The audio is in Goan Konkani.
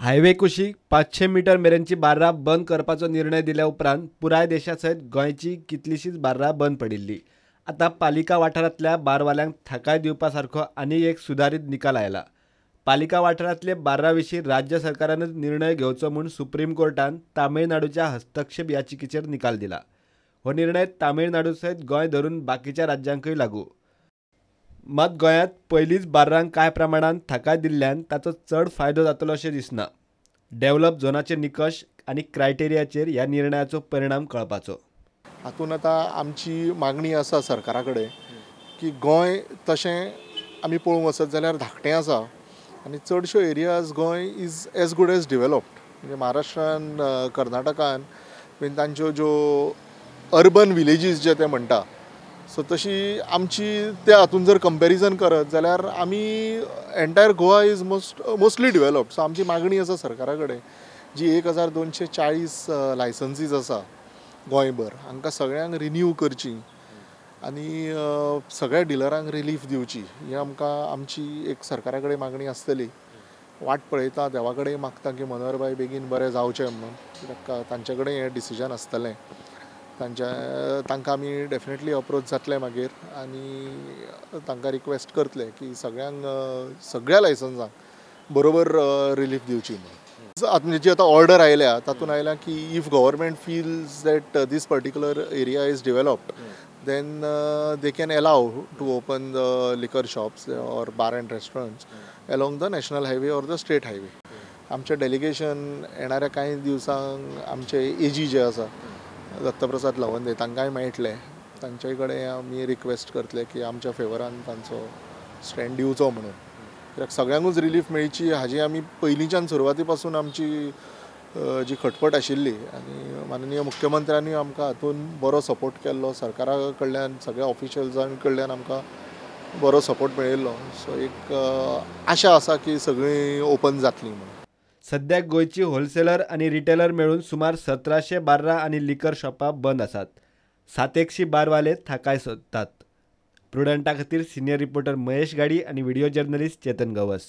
हायवे कुशीक 500 मीटर मेरेनची बार्रां बंद करपाचो निर्णय दिल्या उपरांत पुराय देशा सयत गोंयची कितलीशीच बार्रां बंद पडिल्ली. आतां पालिका वाठारांतल्या बारवाल्यांक थाकाय दिवपा सारको आनी एक सुदारीत निकाल आयला. पालिका वाठारांतले बार्रां विशीं राज्य सरकारानच निर्णय घेवचो म्हूण सुप्रीम कोर्टान तामिळनाडूच्या हस्तक्षेप याचिकेचेर निकाल दिला. हो निर्णय तामिळनाडू सयत गोंय धरून बाकीच्या राज्यांकय लागू. मात गोंयांत पयलींच बार्रांक कांय प्रमाणांत थाकाय दिल्ल्यान ताचो चड फायदो जातलो अशें दिसना. डेव्हलप झोनाचे निकश आनी क्रायटेरियाचेर ह्या निर्णयाचो परिणाम कळपाचो. हातूंत आतां आमची मागणी आसा सरकारा कडेन की गोंय तशें आमी पळोवंक वचत जाल्यार धाकटें आसा आनी चडश्यो areas Goa is as good as developed. म्हणजे महाराष्ट्रान, कर्नाटकान बीन तांच्यो ज्यो अर्बन विलेजीस जे ते म्हणटा, सो तशी आमची त्या हातून जर कंपेरिजन करत जाल्यार आमी entire Goa is mostly developed. So आमची मागणी आसा सरकारा कडेन जी 1240 लायसन्सीज आसा गोंयभर, हांकां सगळ्यांक रिन्यू करची आनी सगळ्या डिलरांक रिलीफ दिवची, ही आमकां आमची एक सरकारा कडेन मागणी आसतली. वाट पळयता, देवा कडेन मागता की मनोहरभाई बेगीन बरें जावचें म्हणून, कित्याक तांचे कडेन हें डिसिजन आसतलें. तांकां आमी डेफिनेटली अप्रोच जातले मागीर आनी तांकां रिक्वेस्ट करतले की सगळ्यांक सगळ्या लायसन्सांक बरोबर रिलीफ दिवची म्हणून. आतां जी आतां ऑर्डर आयल्या तातूंत आयल्या की if government feels that this particular area is developed then they can allow to open the liquor shops or bar and restaurants along the national highway or the state highway. आमचें डेलिगेशन येणाऱ्या कांय दिवसांक आमचे एजी जे आसा दत्तप्रसाद लवंदे तांकांय मेळटले, तांचे कडेन आमी रिक्वेस्ट करतले की आमच्या फेवरान तांचो स्टँड दिवचो म्हणून. कित्याक सगळ्यांकूच रिलीफ मेळची हाजी आमी पयलींच्यान सुरवाती पासून आमची जी खटपट आशिल्ली आनी माननीय मुख्यमंत्र्यांनी आमकां हातून बरो सपोर्ट केल्लो, सरकारा कडल्यान सगळ्या ऑफिशियल्सां कडल्यान आमकां बरो सपोर्ट मेळिल्लो. सो एक आशा आसा की सगळीं ओपन जातली म्हणून. सद्याक गोंयची होलसेलर आनी रिटेलर मेळून सुमार 1700 बार्रां आनी लिकर शॉपां बंद आसात. 700 बारवाले थाकाय सोदतात. प्रुडंटा खातीर सिनियर रिपोर्टर महेश गाडी आनी व्हिडिओ जर्नलिस्ट चेतन गवस.